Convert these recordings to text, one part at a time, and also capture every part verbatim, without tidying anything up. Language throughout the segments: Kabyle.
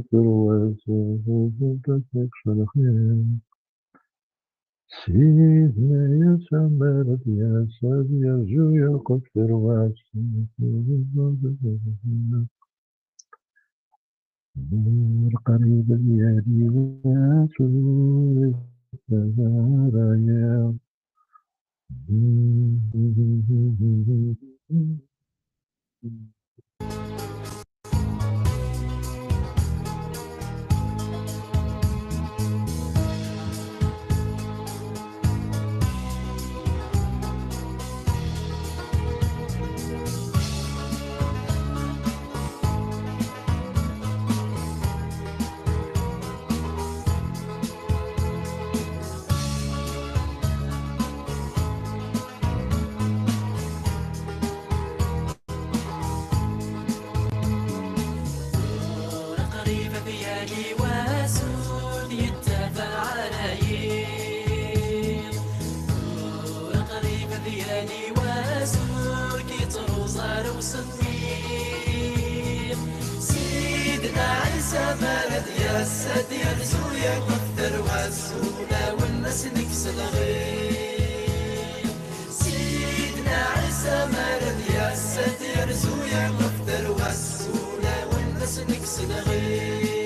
terwas, ad tt-ikcem lxir. Sidna Ɛisa mi ara d-yas, ad yerzu yeqqef terwas. Ur qrib ad yali wass ur yettaɣ ara yiḍ. Tura qrib ad yali wass ur d-yettabaɛ ara yiḍ. Tura qrib ad yali wass ur k-yettruẓ ara usemmiḍ. Sidna Ɛisa mi ara d-yas, ad d-yerzu yakk ɣef terwas, ulawen ad sen-ikkes lɣiḍ. Sidna Ɛisa mi ara d-yas, ad d-yerzu yakk ɣef terwas, ulawen ad sen-ikkes lɣiḍ.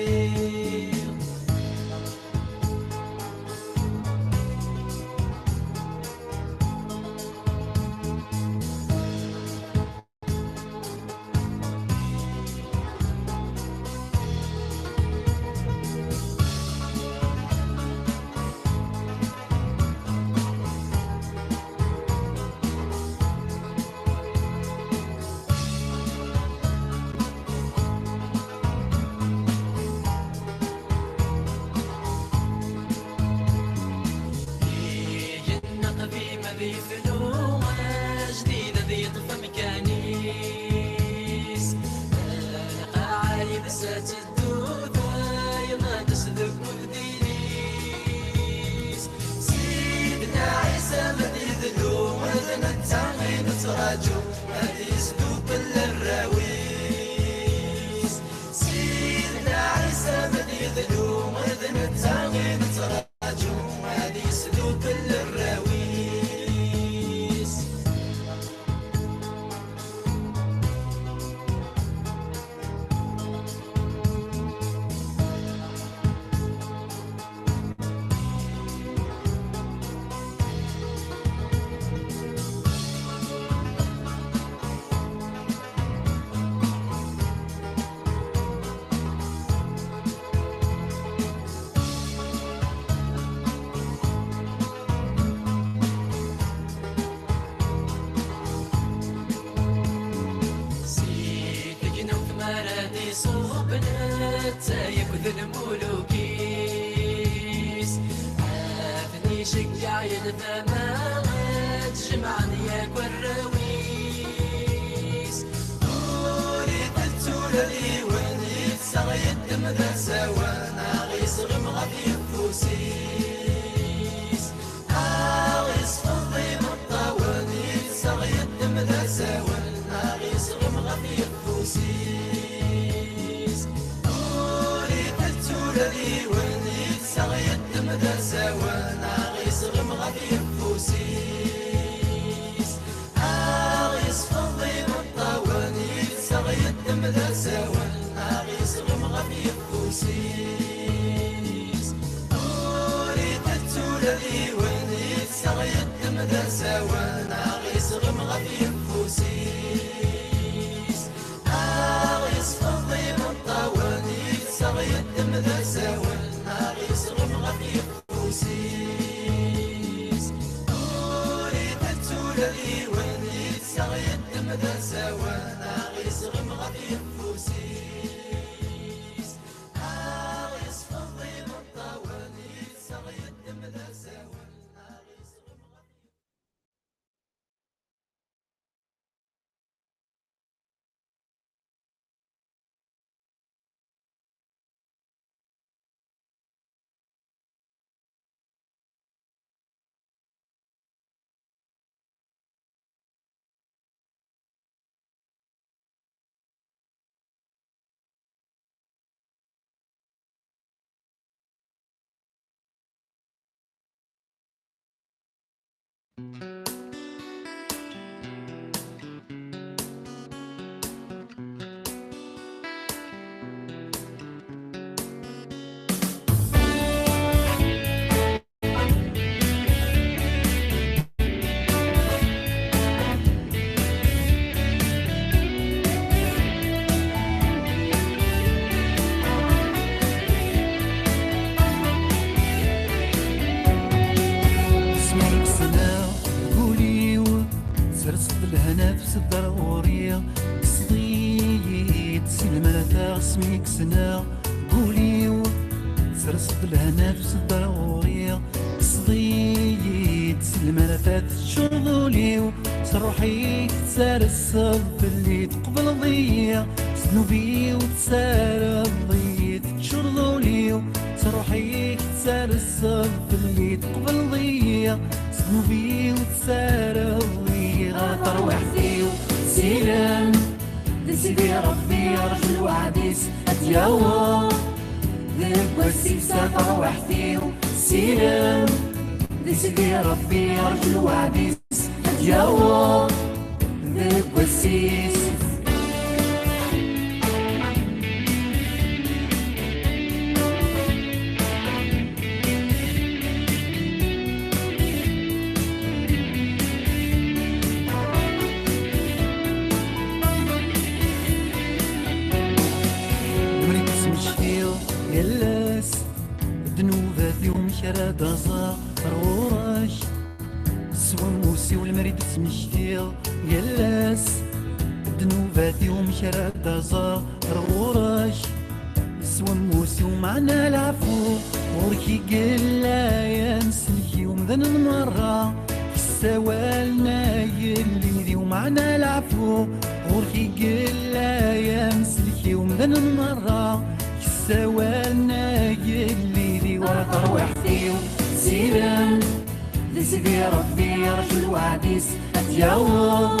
Igenni aqdim ad yefnu, ajdid ad yeṭṭef amkan-is. Lqaɛa yid-s ad teddu, tayeḍ ad tesdukkel diri-s. Sidna Ɛisa ad yedlu, d netta i nettraǧu, ad yesdukkel arraw-is. Sidna Ɛisa ad yedlu, d netta i nettraǧu, ad yesdukkel arraw-is. Si tegnewt mi ara d-iṣub netta akked lmuluk-is, ad ten-iceggeɛ i lfama, ad jemɛen yakk arraw-is. Ur itettu ula d yiwen, yettaɣ yeddem d asawen, aɣ-isɣem ɣef yeffus-is. Aɣ-isfeḍ imeṭṭawen, yettaɣ yeddem d asawen, aɣ-isɣem ɣef yeffus-is. Ur itettu ula d yiwen, yettaɣ yeddem d asawen, aɣ-isɣem ɣef yeffus-is. Aɣ-isfeḍ imeṭṭawen, yettaɣ yeddem d asawen, aɣ-isɣem ɣef yeffus-is. Ur itettu ula d yiwen, yettaɣ yeddem d asawen, aɣ-isɣem ɣef yeffus-is. Aɣ-isfeḍ imeṭṭawen, yettaɣ yeddem d asawen, aɣ-isɣem ɣef yeffus-is. Ur itettu ula d yiwen, yettaɣ yeddem d asawen, aɣ-isɣem ɣef yeffus-is. Aɣ-isfeḍ imeṭṭawen, yettaɣ yeddem d asawen, aɣ-isɣem ɣef Asmi i k-ssneɣ deg wul-iw, serseḍ lehna-k s ddar ɣur-i, tekkseḍ-iyi-d si lemrata. Asmi i k-ssneɣ deg wul-iw, serseḍ lehna-k s ddar ɣur-i, tekkseḍ-iyi-d si lemrata, teččureḍ ul-iw s ṛṛuḥ-ik, tettarseḍ fell-i, tqebleḍ-iyi s ddnub-iw, tettarreḍ-iyi, teččureḍ ul-iw s ṛṛuḥ-ik, tettarseḍ fell-i, tqebleḍ-iyi s ddnub-iw, tettarreḍ-iyi ɣer terwiḥt-iw. Sirem di Sidi Ṛebbi, rǧu lweɛd-is ad d-yaweḍ. Deg wass-is a tarwiḥt-iw, sirem di Sidi Ṛebbi, rǧu lweɛd-is ad d-yaweḍ. Deg wass-is. Lemmer i d-tesmektiḍ yal ass ddnubat-iw, amek ara d-aẓeɣ ɣer ɣur-k? S wammus-iw lemmer i d-tesmektiḍ yal ass ddnubat-iw, amek ara d-aẓeɣ ɣer ɣur-k? S wammus-iw meɛna leɛfu, ɣur-k i yella yamsellek i umdan merra. Kkes awal-nni a yelli-d-iw meɛna leɛfu, ɣur-k i yella yamsellek i umdan merra. Kkes awal-nni a yelli-d-iw a tarwiḥt-iw, sirem di Sidi Ṛebbi, rǧu lweɛd-is ad d-yaweḍ.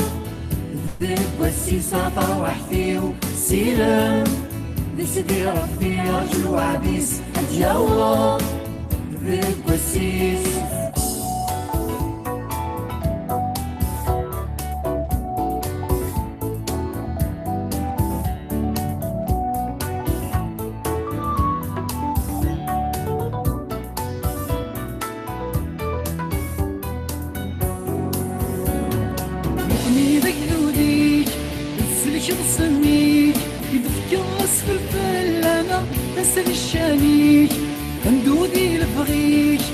Deg wass-is a tarwiḥt-iw, sirem di Sidi Ṛebbi, rǧu lweɛd-is ad d-yaweḍ. Deg wass-is. Nekkni d agdud-ik, tsellkeḍ s mmi-k, i d-tefkeḍ asfel fell-aneɣ, tasa di ccan-ik, anda ur d ileffeɣ-ik,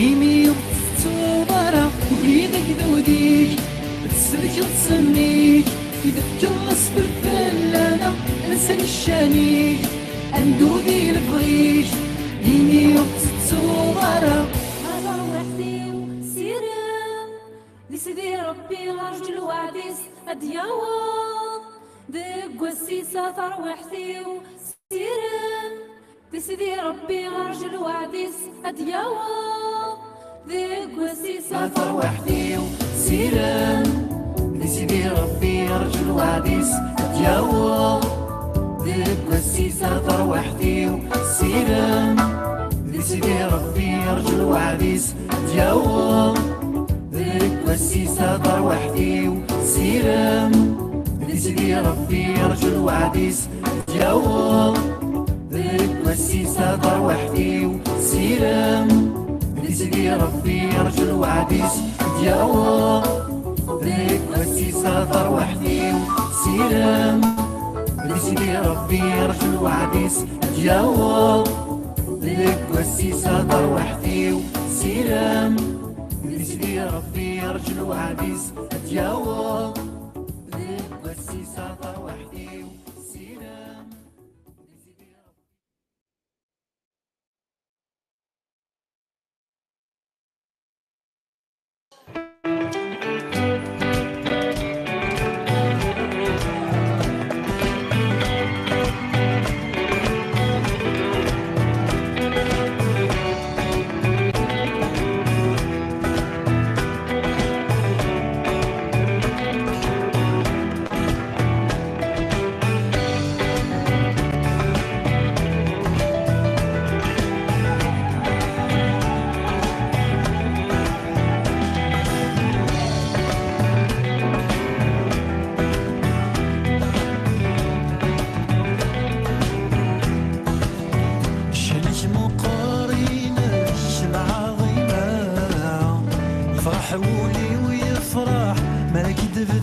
imi ur tettettuḍ ara. Nekkni d agdud-ik, tsellkeḍ s mmi-k, i d-tefkeḍ asfel fell-aneɣ, tasa di ccan-ik, anda ur d ileffeɣ-ik, imi ur tettettuḍ ara. A tarwiḥt-iw, sirem di Sidi Ṛebbi, rǧu lweɛd-is ad d-yaweḍ. Deg wass-is a tarwiḥt-iw, sirem di Sidi Ṛebbi, rǧu lweɛd-is ad d-yaweḍ. Deg wass-is a tarwiḥt-iw, sirem di Sidi Ṛebbi, rǧu lweɛd-is ad d-yaweḍ. Deg wass-is a tarwiḥt-iw, sirem di Sidi Ṛebbi, rǧu lweɛd-is ad d-yaweḍ. Deg wass-is a tarwiḥt-iw, sirem di Sidi Ṛebbi, rǧu lweɛd-is ad d-yaweḍ. Deg wass-is a tarwiḥt-iw, sirem di Sidi Ṛebbi, rǧu lweɛd-is ad d-yaweḍ. Deg wass-is a tarwiḥt-iw, sirem di Sidi Ṛebbi, rǧu lweɛd-is ad d-yaweḍ. Deg wass-is a tarwiḥt-iw, sirem di Sidi Ṛebbi, rǧu lweɛd-is ad d-yaweḍ. Deg wass-is a tarwiḥt-iw, sirem di Sidi Ṛebbi. Kečč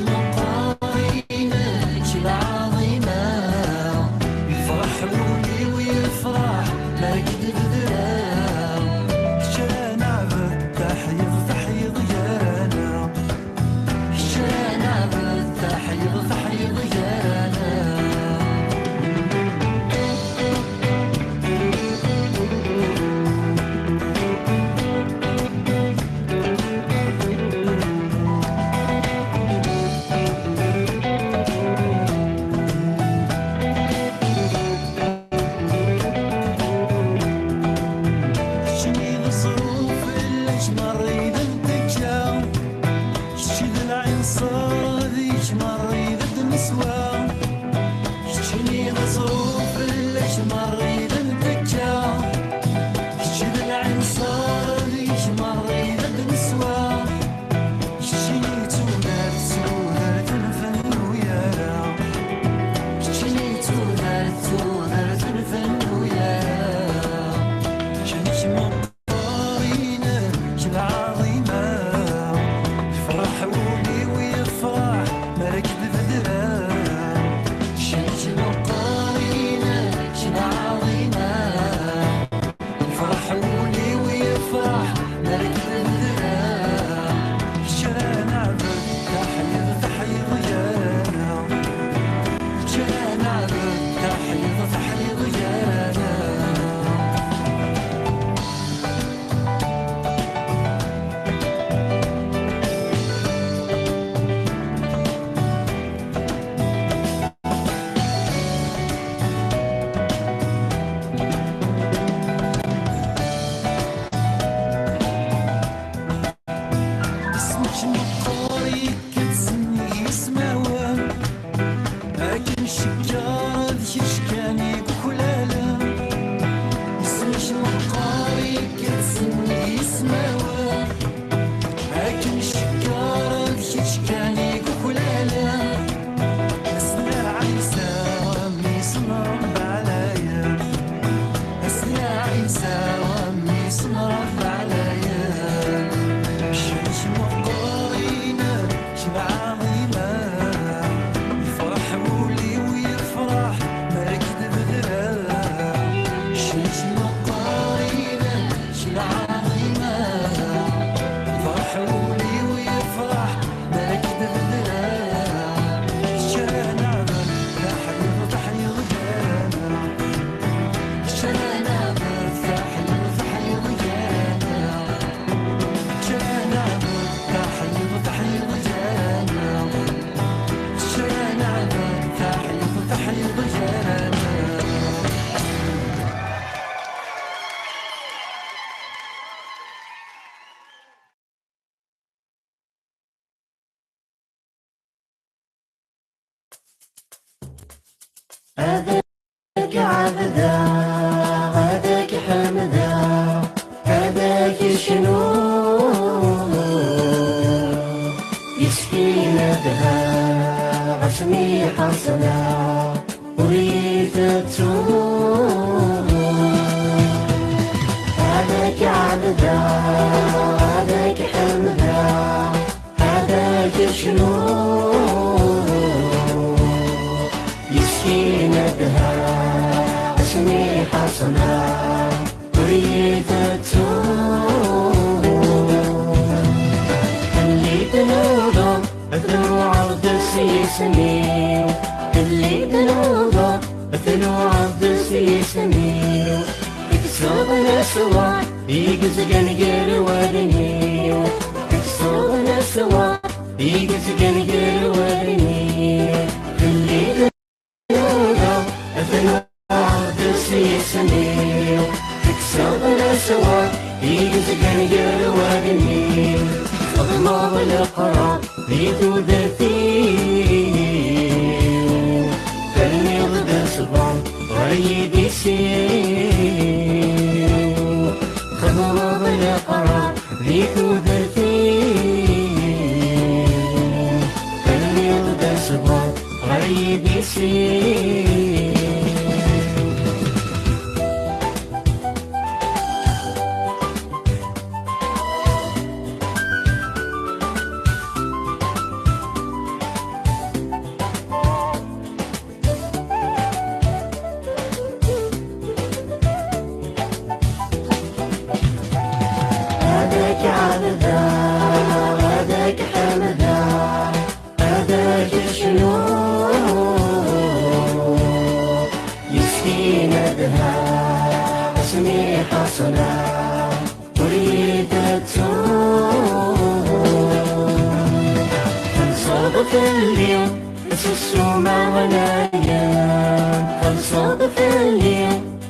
meqqar-inek lɛaḍima, yefreḥ wul-iw, yefreḥ mi ara k-d-bedreɣ. Kečč ara neɛbed, teḥyiḍ, teḥyiḍ gar-aneɣ. Kečč ara neɛbed, teḥyiḍ, teḥyiḍ gar-aneɣ. Keččini d ẓẓruf, fell-ak merra i d nettekka. Kečč d lɛinṣer, deg-k merra i d neswa. Keččini d ẓẓruf, fell-ak merra i d nettekka. Kečč d lɛinṣer, deg-k merra i d neswa. Keččini d tudert, tudert n fennu yara. Keččini d tudert, tudert n fennu yara. Keččini d meqqar-inek lɛaḍima, yefreḥ wul-iw, yefreḥ mi ara k-d-bedreɣ. Keččini d meqqar-inek lɛaḍima, yefreḥ wul-iw, yefreḥ mi ara k-d-bedreɣ. Kečč ara neɛbed, teḥyiḍ, teḥyiḍ gar-aneɣ. Kečč ara neɛbed, teḥyiḍ, teḥyiḍ gar-aneɣ. Isem-ik meqqer, yekkat sennig yismawen. Akken cekker d kečč kan i yuklalen. Isem-ik meqqer, yekkat sennig yismawen. Akken cekker d kečč kan i yuklalen. Asla Ɛisa, mmi-s n Ṛebbi ɛlayen. Asla Ɛisa, mmi-s n Ṛebbi ɛlayen. Cceč meqqer-inek lɛaḍima, yefreḥ wul-iw, yefreḥ mi ara k-d-bedreɣ. Cceč meqqer-inek lɛaḍima, yefreḥ wul-iw, yefreḥ mi ara k-d-bedreɣ. Kečč ara neɛbed, teḥyiḍ, teḥyiḍ gar-aneɣ. Kečč ara neɛbed, teḥyiḍ, teḥyiḍ gar-aneɣ. Kečč ara neɛbed, teḥyiḍ, teḥyiḍ gar-aneɣ. Kečč ara neɛbed, teḥyiḍ, teḥyiḍ gar-aneɣ. Ad k-ɛebdeɣ, ad k-ḥemdeɣ, ad k-cnuɣ. Yes-k i nedheɣ, asmi ḥeṣleɣ, ur iyi-tettuɣ. Ad k-ɛebdeɣ, ad k-ḥemdeɣ, ad k-cnuɣ. Yes-k i nedheɣ, asmi ḥeṣleɣ, ur iyi-tettuɣ. Telli tnudaḍ, tluɛaḍ-d s yisem-iw. Telli tnudaḍ, tluɛaḍ-d s yisem-iw. Tekkseḍ leswar i yezgan gar wallen-iw. Tekkseḍ leswar i yezgan gar wallen-iw. Telli tnudaḍ, tluɛaḍ-d s yisem-iw. Tekkseḍ leswar i yezgan gar wallen-iw. Txedmeḍ leqrar di tudert-iw. Terniḍ-d ṣṣber ɣer yidis-iw. Txedmeḍ leqrar di tudert-iw. Terniḍ-d ṣṣber ɣer yidis-iw. Mi ḥaṣleɣ ur yi-tettuɣ. Txellṣeḍ fell-i, asusum ɣlayen. Txellṣeḍ fell-i,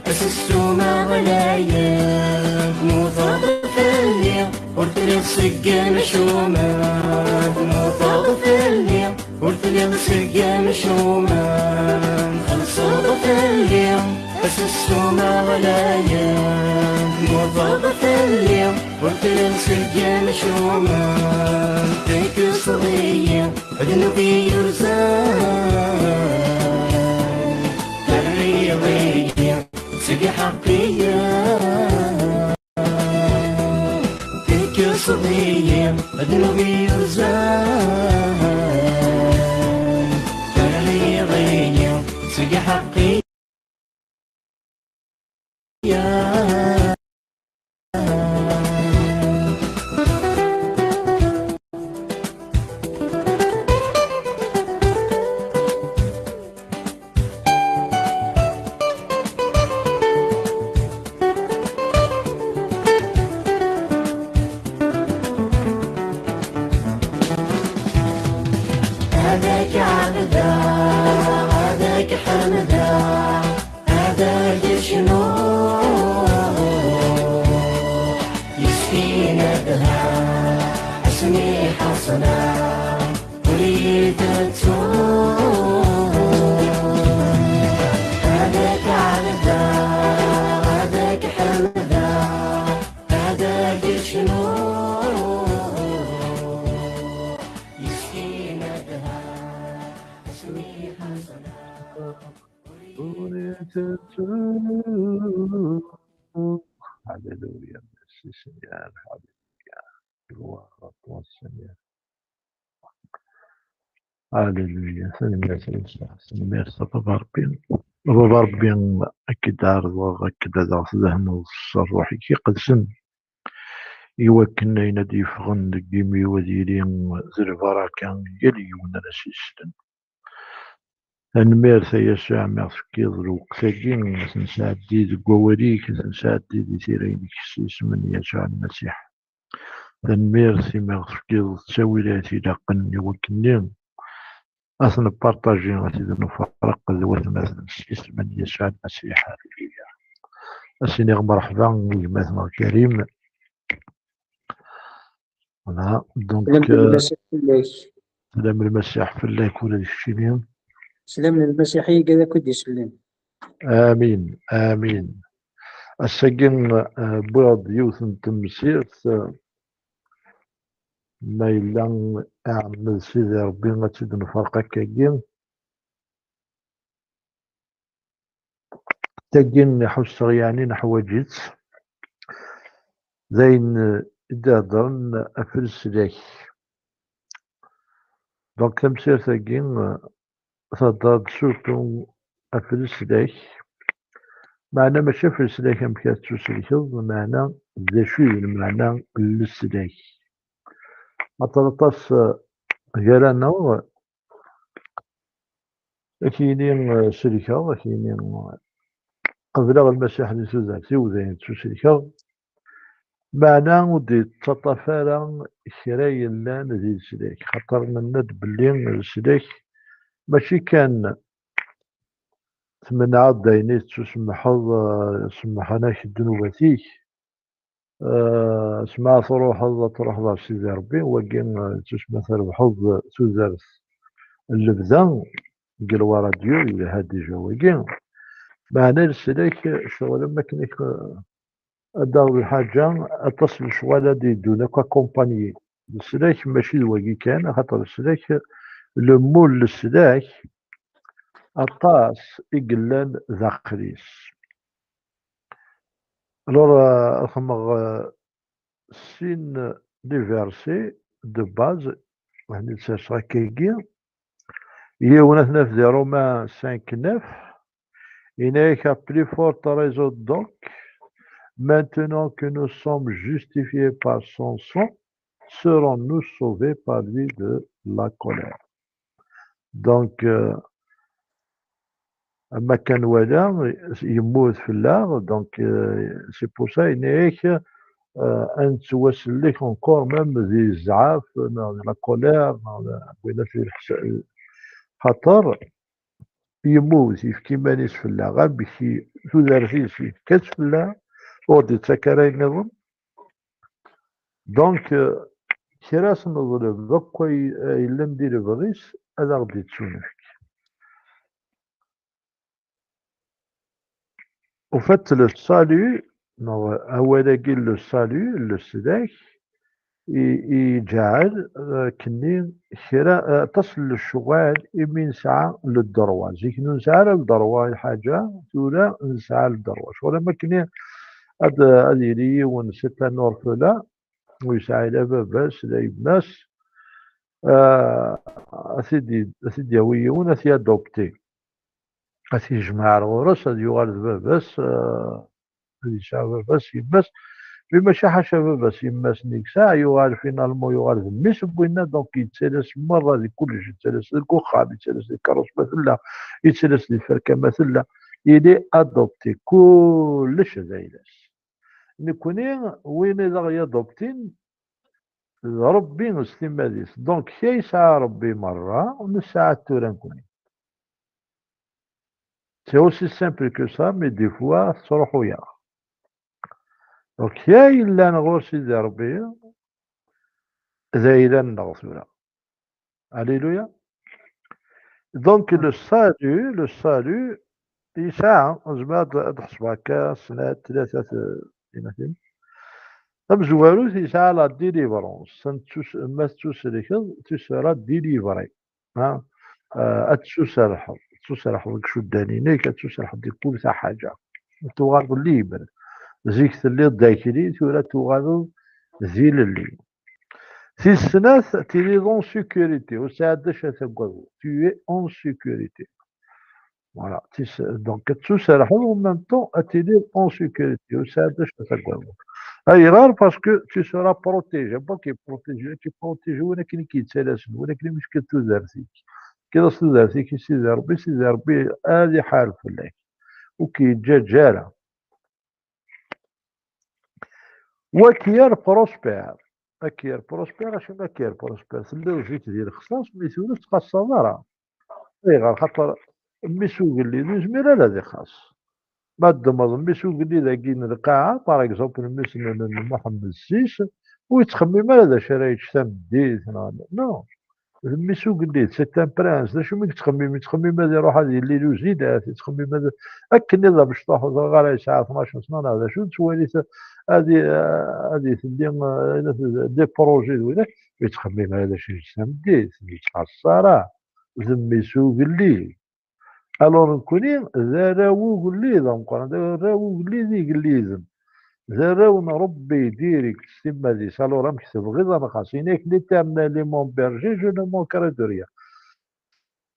asusum ɣlayen. Tmuteḍ fell-i, ur telliḍ seg imcumen. Tmuteḍ fell-i, ur telliḍ seg imcumen. Txellṣeḍ fell-i, asusum ɣlayen. Tmuteḍ fell-i, ur telliḍ seg imcumen. Tekkseḍ-iyi ddnub i yurzan. Terriḍ-iyi seg iḥeqqiyen. Tekkseḍ-iyi ddnub i yurzan. Terriḍ-iyi seg iḥeqqiyen. Ad k-ɛebdeɣ, ad k-ḥemdeɣ, ad k-cnuɣ. Yeskin ad ha asmi ḥaṣleɣ ur yi-tettuɣ. Ad k-ɛebdeɣ, ad k-ḥemdeɣ, ad k-cnuɣ. Yeskin ad ha asmi ḥaṣleɣ ur yi-tettuɣ. Hallelujah. Merci Seigneur. Hallelujah. Gloire à toi Seigneur. Hallelujah. Tanemmirt a Baba Ṛebbi. A Baba Ṛebbi, ad k-d-ɛerḍeɣ, ad k-d-ɛerḍeɣ tdehneḍ s ṛṛuḥ-ik iqedsen, i wakken ayen ad d-yeffɣen deg imi-w ad yili d lbaraka i yal yiwen ara s-yeslen. Tanemmirt a Yasuɛ mi ɣ-tefkiḍ lweqt-agi, ad t-nesɛeddi deg wawal-ik, ad t-nesɛeddi di tira-inek s yisem n Yasuɛ Lmasiḥ. Tanemmirt imi ɣ-tefkiḍ ttawilat ilaqen i wakken-nni ad t-npartaji, ad t-id-nferreq d watmaten s yisem n Yasuɛ Lmasiḥ. Aleluya. Ad s-iniɣ mreḥba i gma-tneɣ Karim. Voilà, donc, Slam n euh, Lmasiḥ fell-ak. Slam n Lmasiḥ fell-ak ula d keččini. Slam n Lmasiḥ i yigad akk i d-isellen. Amin, amin. Ass-agi, euh, wwiɣ-d yiwet n temsirt, euh, ma yella iɛemmed Sidi Ṛebbi ad tt-id-nferq akkagi. Tagi ḥusseɣ yeɛni neḥwaǧ-itt. D ayen, eh, i d-iheddren ɣef leslak. Donc, tamsirt-agi, eh, thedder-d surtout ɣef leslak. Meɛna mačči ɣef leslak amek ad tettuselkeḍ, meɛna d acu i d lmeɛna n leslak. Axaṭer aṭas, eh, gar-aneɣ, ad k-yini, eh, selkeɣ, ad k-yini, eh, qebleɣ Lmasiḥ di tudert-iw, dayen ttuselkeɣ. Meɛna ur d-yettaṭṭaf ara kra yellan di leslak, xaṭer nenna-d belli leslak mačči kan tmenɛeḍ-d ayen i tettusemmḥeḍ, eh, semmḥen-ak ddnubat-ik, eh, asmi ara truḥeḍ, ad truḥeḍ ɣer Sidi Ṛebbi, wagi, eh, yettusemma trebḥeḍ tudert n lebda deg lwaradyu, yelha dija wagi. Meɛna leslak, ccɣel am wakken ak-, ad d-taɣeḍ lḥaǧa, aṭas n lecɣal ad d-yeddun akk accompagné. Leslak mačči d wagi kan, axaṭer leslak, le mot n leslak, aṭas i yellan daxel-is. Alors, euh, ad xedmeɣ, euh, sin les versets de base, ad ten-id-serseɣ akkagi. Yiwen ad t-naf di Romains cinq neuf, yenna-ak: à plus forte raison donc, maintenant que nous sommes justifiés par son sang, serons-nous sauvés par lui de la colère. Donc, euh, Am akken nwala, yemmut fell-aɣ, donc, euh, c'est pour ça, yenna-yak, euh, ad nettwasellek encore même di zzɛaf, neɣ di la colère, neɣ di, win at di leḥsa-, xaṭer yemmut, yefka iman-is fell-aɣ, amek i, tudert-is yefka-tt fell-aɣ, ur d-ittak ara ayen nniḍen. Donc, euh, kra s neḍleb akk ay, ay yellan di lebɣi-s, ad aɣ-d-ittunefk. Au fait, le salut, neɣ awal-agi, le salut, leslak, i, i iǧeɛɛel, euh, akkenni kra, euh, aṭas n lecɣal imi nesɛa le droit. Zik ur nesɛi ara le droit i lḥaǧa, tura nesɛa le droit. Ccɣel am akkenni ad, ad yili yiwen, c'est un orphelin, ur yesɛi la baba-s, la yemma-s, euh, ad t-id-, ad t-id-yawi yiwen, ad t-yadopti. Ad t-yejmeɛ ar ɣur-s, ad yuɣal d baba-s, euh, ad yesɛu baba-s, yemma-s. Mais mačči ḥaca baba-s, yemma-s-nni yesɛa, yuɣal finalement, yuɣal d mmi-s n winna, donc yettalas merra di kullec, yettalas deg uxxam, yettalas di tkeṛṛust ma tella, yettalas di tferka ma tella. Il est adopté, kullec d ayla-s. Nekni, win i d aɣ-yadoptin, d Ṛebbi s timmad-is. Donc, kra yesɛa Ṛebbi merra, nesɛa tura nekni. C'est aussi simple que ça, mais des fois, tettruḥu-yaɣ. Donc, kra yellan ɣur Sidi Ṛebbi, d ayla-nneɣ tura. Alléluia. Donc, le salut, le salut, yesɛa, nezmer ad, ad ḥesbeɣ akka, snat, tlata, t-, timatin. Tamezwarut, yesɛa la délivrance. Ma tettus-, ma tettusellkeḍ, tu seras délivré. Ha? Euh, ad tettuserḥeḍ. Tettuserḥeḍ deg icuddan-inek, ad tettuserḥeḍ deg kul taḥaǧa. Tuɣaleḍ libre. Zik telliḍ d akli, tura tuɣaleḍ d ilelli. Tis snat, tiliḍ en sécurité, ur tesɛiḍ d acu ad tagadeḍ. Tu es en sécurité. Voilà. Tis-, donc, ad tettuserḥeḍ, en même temps, ad tiliḍ en sécurité, ur tesɛiḍ d acu ad tagadeḍ. Ayɣer? Parce que tu seras protégé. Am wakk i protégé, ad k-protégé win akken i k-yettalasen, win akken i m-yefka tudert-ik. Tefkiḍ-as tudert-ik i Sidi Ṛebbi, Sidi Ṛebbi ad iḥareb fell-ak. Ur k-yeǧǧaǧǧa ara. Wa k-yerr prospère. Wa k-yerr prospère, acimi wa k-yerr prospère? Telliḍ zik di lexṣaṣ, mi tura ur tettxaṣṣaḍ ara. Ayɣer? Xaṭer mmi-s ugellid ur yezmir ara ad ixaṣ. Ma ddmeḍ mmi-s ugellid-agi n lqaɛa, par exemple, mmi-s n, n, n Muḥemmed six, ur yettxemmim ara d acu ara yečč tameddit, neɣ, non. D mmi-s ugellid, c'est un prince. D acu mi yettxemmim? Yettxemmim ad iruḥ ad yellil uzidat, yettxemmim ad, akken i d amecṭuḥ, ur ẓriɣ ara yesɛa tnac sna neɣ d acu, nettwali-t ad i-, ad itelli, eh, des projets d widak, yettxemmim ara d acu yečč tameddit, ur yettxaṣṣa ara. D mmi-s ugellid. Alors, nekkni d arraw ugellid ameqqran, d arraw ugellid igelliden. D arraw n Ṛebbi direct s timmad-is. Alors, amek tebɣiḍ ad nxaṣ? Yenna-yak, l'Éternel est mon berger, je ne manquerai de rien.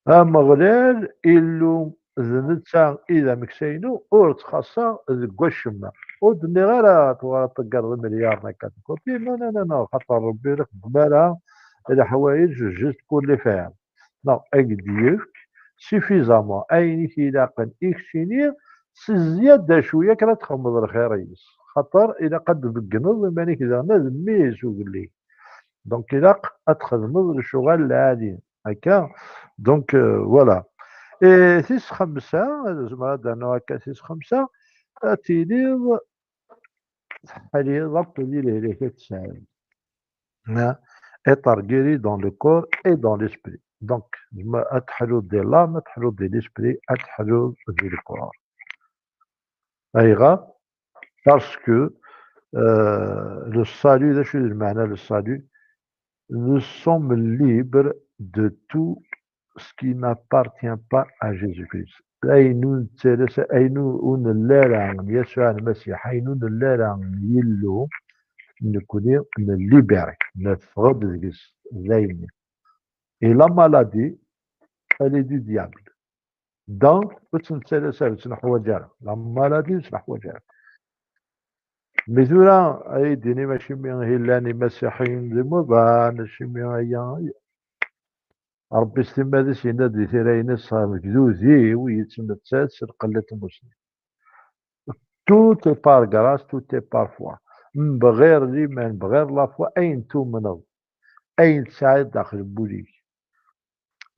Ameɣlal, Illu, d netta i d ameksa-inu, ur ttxaṣṣaɣ deg wacemma. Ur d-nniɣ ara tuɣaleḍ teggareḍ imelyaren akka deg wapi. Non, non, non, non, xaṭer Ṛebbi ur ixeddem ara leḥwayeǧ juste pour les faire. Neɣ ad k-d-yefk suffisamment ayen i k-ilaqen i keččini, s zzyada cwiya kan ad txedmeḍ lxir-is. Xaṭer ilaq ad d-tbeggneḍ iman-ik daɣen d mmi-s ugellid. Donc, ilaq ad txedmeḍ lecɣal lɛali. Akka. Donc, euh, voilà. Et tis xemsa, ad zemreɣ ad d-rnuɣ akka tis xemsa, ad tiliḍ teḥliḍ akk di lehlak i tesɛiḍ. Hein? Être guéri dans le corps et dans l'esprit. Donc, ad teḥluḍ di l'âme, ad teḥluḍ di l'esprit, ad teḥluḍ di le corps. Ayɣer? Parce que, euh, le salut, d acu i d lmeɛna le salut? Nous sommes libres de tout ce qui n'appartient pas à Jésus-Christ. Ayen ur nettalas, ayen ur nelli ara n Yasuɛ Lmasiḥ, ayen ur nelli ara n Yillu, nekkni nellibéri, neffeɣ-d deg-s, d ayen. Et la maladie, elle est du diable. Donc, ur tt-nettalas ara, ur tt-neḥwaǧ ara. La maladie, ur tt-neḥwaǧ ara. Mi tura, ay d-inim acimi i llan imasiḥiyen d imuḍan, acimi aya, Ṛebbi s timmad-is yenna-d di tira-ines: "Agdud-iw yettmettat s lqella n tmusni." Tout est par grâce, tout est par foi. Mebɣir liman, mebɣir la foi, ayen tumneḍ, ayen tesɛiḍ daxel n wul-ik.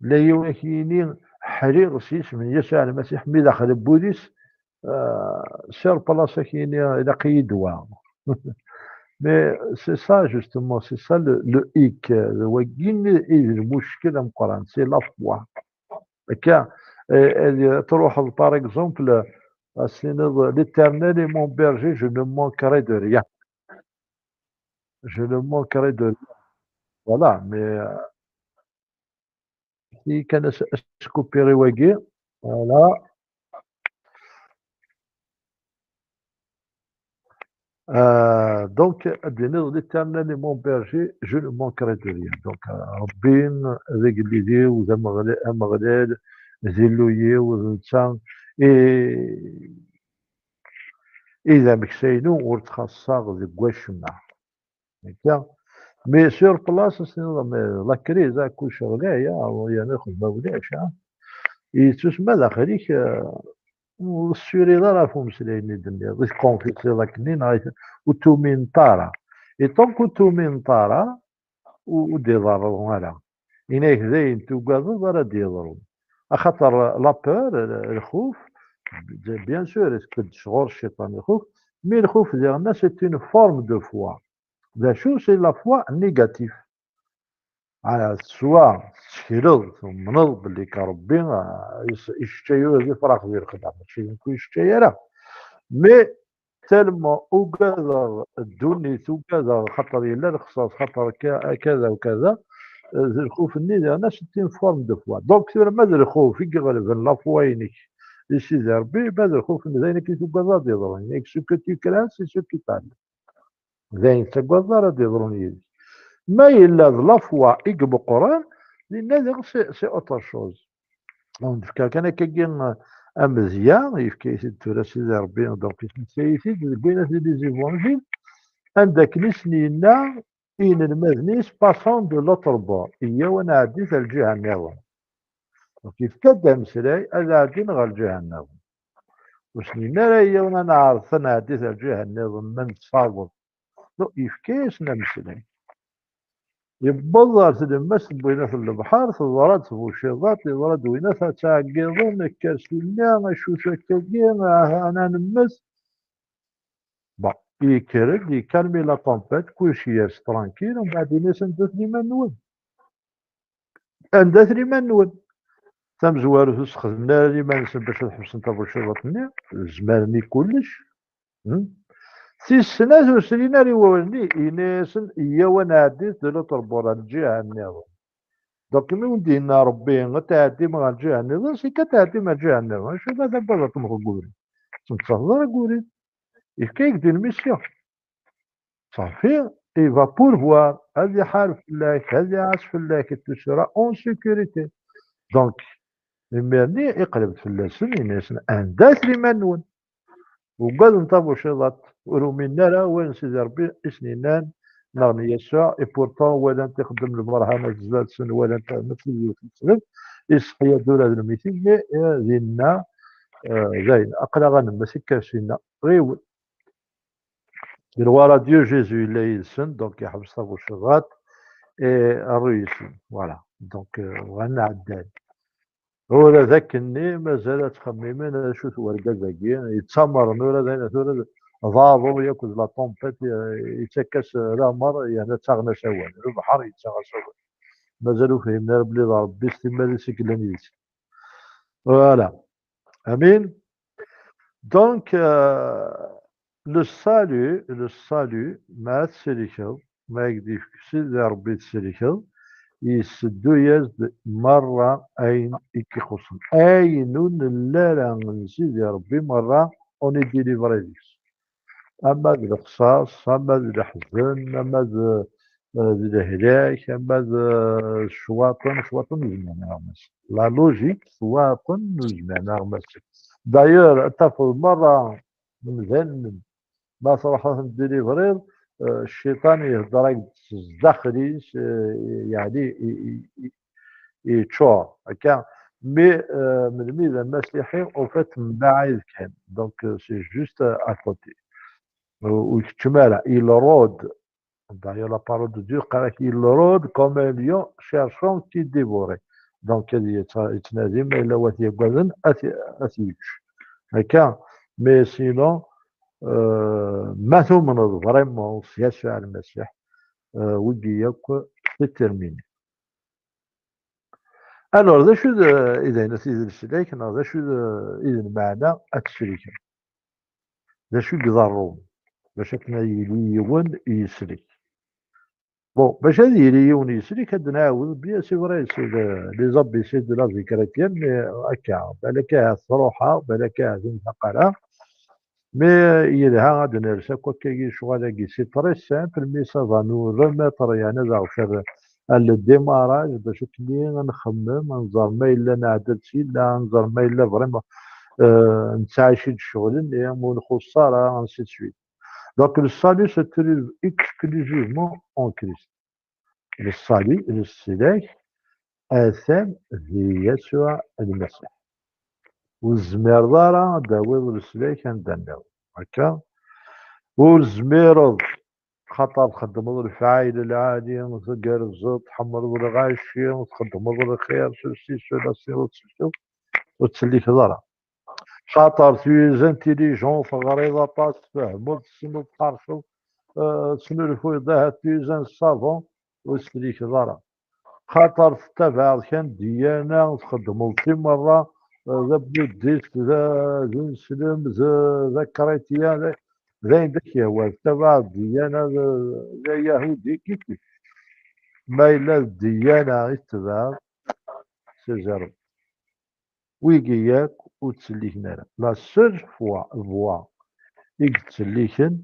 La yiwen ad k-yini: "Ḥriɣ s yisem n Yasuɛ Lmasiḥ", mi daxel n wul-is, euh, sur place ad k-yini: "Ilaq-iyi ddwa." Mais c'est ça, justement, c'est ça le, le hic, euh, d wagi i d lmuckel ameqqran, c'est la foi. Akka, euh, euh, truḥeḍ, par exemple, à s-tiniḍ: "L'Éternel est mon berger, je ne manquerai de rien. Je ne manquerai de rien." Voilà, mais, euh, i kan as-, as-, skupiɣ i wagi. Voilà. Euh, donc, ad d-tiniḍ: "L'Éternel est mon berger, je ne manquerai de rien." Donc, euh, Ṛebbi d agellid-iw, d ameɣla-, Ameɣlal, d Illu-iw, d netta i, i d ameksa-inu, ur ttxaṣṣaɣ deg wacemma. Akka. Mais sur place, c'est la crise, hein, kullec ɣlay, hein, yerna lxedma ulac, hein. Yettusma daxel-ik, euh, ur tessuriḍ ara ɣef umeslay-nni d-tenniḍ, i tkonfisiḍ akkenni, neɣ i t-, ur tumineḍ ara. Et tant que ur tumineḍ ara, ur, ur d-iḍerru ara. Yenna-yak d ayen tugadeḍ ara d-yeḍrun. Axaṭer la peur, lxuf, bien sûr, isbedd sɣur cciṭan lxuf, mais lxuf diɣen-a, c'est une forme de foi. D acu? C'est la foi négative. Ah, soit tettekleḍ, tumneḍ belli ka Ṛebbi, ah, is-, iceččay ula d ifrax di lexla, mačči d nekk ur iceččay ara. Mais tellement ugadeɣ ddunit, ugadeɣ xaṭer yella lexṣaṣ, xaṭer ka-, kada u kada, eh, d lxuf-nni diɣen-a, c'est une forme de foi. Donc, tura ma d lxuf i iɣelben la foi-inek di Sidi Ṛebbi, ma d lxuf-nni d ayen akken tugadeḍ ad d-yeḍrun. Nek ce que tu crains, c'est ce qui t'arrive. D ayen tettagadeḍ ara d-yeḍrun yid-k. Ma yella d la foi i imeqqren, dinna diɣ c'est, c'est autre chose. Ur d-nefka kan akkagi amedya, yefka-yi-t-id tura Sidi Ṛebbi, donc yesmektay-it-id deg wayen ati les évangiles, anda akken i sen-yenna i yinelmaden-is: "Passons de l'autre bord", iyyaw ad nɛeddi ar lǧiha nniḍen. Donc yefka-d ameslay ad ɛeddin ɣer lǧiha nniḍen. Ur s-yenna ara iyyaw ad neɛreḍ ad nɛeddi ar lǧiha nniḍen ma nettaweḍ. Donc yefka-yasen ameslay. Yewweḍ ɣer tlemmast n winat n lebḥer, teḍra-d tbuciḍant, yeḍra-d winat ad ttɛeggiḍen, akka ar sinna, acu-t wakkagi, ah, ad nemmet. Bon, yekker-d, yekalmi la tempête, kullec yers tranquille, umbeɛd yenna-yasen: "Anda-ten iman-nwen? Anda-ten iman-nwen?" Tamezwarut, ur sxedmen ara iman-nsen bac ad ḥebsen tabuciḍant-nni, zemren i kullec. Hmm? Tis snat, ur srin ara i wawal-nni, yenna-yasen: "Iyyaw ad nɛeddi de l'autre bord, ar lǧiha nniḍen." Donc, mi wen-d-yenna Ṛebbi ad tɛeddim ɣer lǧiha nniḍen, c'est que ad tɛeddim ɣer lǧiha nniḍen. Acu d adabaḍ ad temɣeḍ deg ubrid? Ur tettmettateḍ ara deg ubrid. Yefka-yak-d une mission. Safi, il va pourvoir, ad iḥareb fell-ak, ad iɛass fell-ak, et tu seras en sécurité. Donc, imir-nni iqleb-d fell-asen, yenna-yasen: "Anda-t liman-nwen?" Ugaden tabuciḍant, ur uminen ara wayen Sidi Ṛebbi i sen-yennan, neɣ n Yasuɛ, et pourtant walan-t ixeddem lmerḥana zdat-sen, walan-t arma d tizi n tlelli, iseḥya-d ula d lmitin, mais, eh, dinna, eh, dayen, aql-aɣ ad nemmet akka ar sinna, ɣiwel. Gloire à Dieu, Jésus yella yid-sen, donc yeḥbes tabuciḍant, et rruysen, voilà. Donc, euh, bɣan ɛeddan. Ula d akkenni, mazal ad ttxemmimen acu-t wergaz-agi, yettamren ula d ayen tura d aḍu yakk d la tempête, eh, yettak-as lamer, yerna ttaɣen-as awal. Lebḥer yettaɣ-as awal. Mazal ur fhimen ara belli d Ṛebbi s timmad-is i yellan yid-sen. Voilà. Amin. Donc, euh, le salut, le salut, ma ad tsellkeḍ, ma ad k-d-yefk Sidi Ṛebbi tsellkeḍ, yesseddu-yas-d merra ayen i k-ixuṣṣen. Ayen ur nelli ara n Sidi Ṛebbi merra, on est délivré deg-s. Ama d lexṣaṣ, ama d leḥzen, ama d, eh, d lehlak, ama d, eh, ccwaṭen, ccwaṭen ur zmiren ara ɣer Massi. La logique, ccwaṭen ur zmiren ara ɣer Massi. D'ailleurs, ad tafeḍ merra imdanen, ma truḥeḍ ad ten-tdilivriḍ, eh, cciṭan ihedder-ak-d s zdaxel-is, eh, yeɛni, i, i, i, yeččur, akka. Mais, euh, melmi d amasiḥi, en fait, mbaɛid kan. Donc, euh, c'est juste, euh, à côté. Ur, ur keččem ara. Il rôde. D'ailleurs, la parole de Dieu, qqar-ak, il rôde comme un lion cherchant qui dévorer. Donc, ad yettnadi ma yella wat yaggaden, ad t-, ad t-yečč. Akka. Mais sinon, euh, ma tumneḍ vraiment s Yasuɛ Lmasiḥ, euh, wigi yakk, c'est terminé. Alors, d acu d, i d ayen, ad t-id-leslak, neɣ d acu d, i d lmeɛna ad teslikem? D acu i iḍerrun? Bac akken ad yili yiwen yeslek. Bon, bac ad yili yiwen yeslek, ad d-nɛawed, bien, c'est vrai, c'est le, les A B C de la vie chrétienne, mais akka, balak ahat truḥ, balak ahat ur nfaq ara. Mais yelha ad d-ners akk akkagi lecɣal-agi. C'est très simple, mais ça va nous remettre, yeɛni, ad aɣ-terr à le démarrage, bac akken ad nxemmem, ad nẓer ma yella nɛedda-d s yella, ad nẓer ma yella vraiment, euh, nettɛici-d ccɣel-nni, ur nxuṣṣ ara, ainsi de suite. Donc, le salut se trouve exclusivement en Christ. Le salut, leslak, atan di Yasuɛ Lmasiḥ. Ur tezmireḍ ara ad d-tawiḍ leslak anda nniḍen. Akka? Ur tezmireḍ, xaṭer txeddmeḍ lefɛayel lɛali, tgerrzeḍ, tḥemmleḍ lɣaci, txeddmeḍ lxir, ceci, cela, ceci, ur tt-, ur ttselliken ara. Xaṭer tu es intelligent, teɣriḍ aṭas, tfehmeḍ, tessneḍ, tḥerceḍ, euh, tesnulfuyeḍ, ahat tu es un savant, ur ttselliken ara. Xaṭer tettabaɛeḍ kan ddyana, txeddmeḍ-tt i merra, euh, d abudist, d a-, d uneslem, d, d akrityan, d, d ayen d ak-yehwan. Tettabaɛeḍ ddyana, d, d ayahudi, kif kif. Ma yella d ddyana i tettabaɛeḍ, c'est zéro. Wigi yakk ur ttselliken ara. La seule foi, voie i yettselliken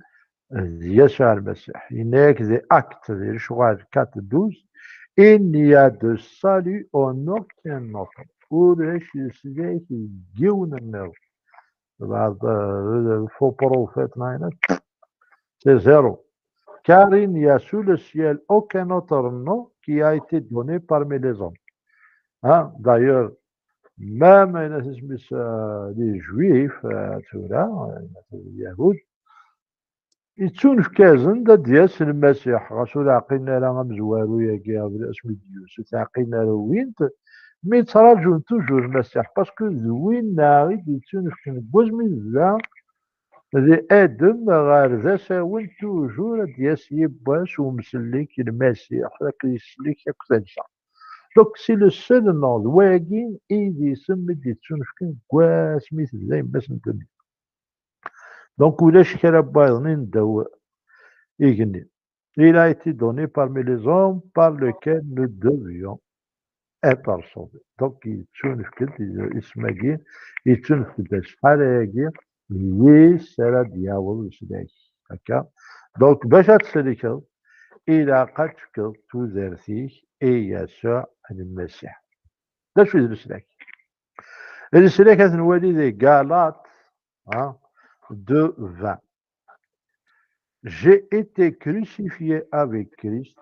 d Yasuɛ Lmasiḥ. Yenna-yak di Actes, di lecɣal quatre douze, il n'y a de salut en aucun autre. Ulac leslak deg yiwen nniḍen. Tebɛeḍ, euh, faux prophète, nine, c'est zéro. Car il n'y a sous le ciel aucun autre nom qui a été donné parmi les hommes. Hein? D'ailleurs, même, euh, les Juifs, euh, tura, euh, les Yahud, yettunefk-asen-d ad d-yas Lmasiḥ, ɣas ur ɛqilen ara amezwaru-agi, asmi d-yusa, ur t-ɛqilen ara, wwin-t, mi ttraǧun toujours Lmasiḥ, parce que d winna i d-yettunefken deg wasmi d-, di Adem ɣer d asawen, toujours ad d-yas yiwwas umsellek, Lmasiḥ, akked yeslek akk talsa. Donc, c'est le seul nom, d wagi i d isem i d-yettunefken deg wasmi tebda yemma-s n ddunit. Donc, ulac kra n wayeḍnin ddaw igenni. Il a été donné parmi les hommes par lequel nous devions être sauvés. Donc, yettunefk-d isem-agi, yettunefk-d acḥal-agi n yis ara d-yaweḍ leslak. Akka. Donc, bac ad tsellkeḍ, ilaq ad tefkeḍ tudert-ik i Yasuɛ Lmasiḥ. D acu i d leslak? Leslak ad t-nwali di Galates, hein, deux vingt. J'ai été crucifié avec Christ,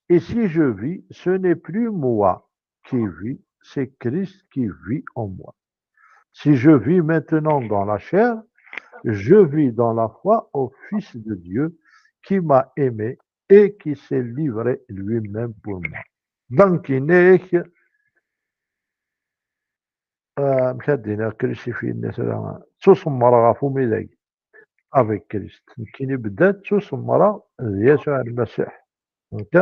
et si je vis, ce n'est plus moi qui vis, c'est Christ qui vit en moi. Si je vis maintenant dans la chair, je vis dans la foi au Fils de Dieu qui m'a aimé et qui s'est livré lui-même pour moi. Donc, yenna-yak, euh, amek ad d-iniɣ, crucifié, tura, ttusemreɣ ɣef umidag. Avec Christ. Nekkini bedda ttusemreɣ d Yasuɛ Lmasiḥ. Ok?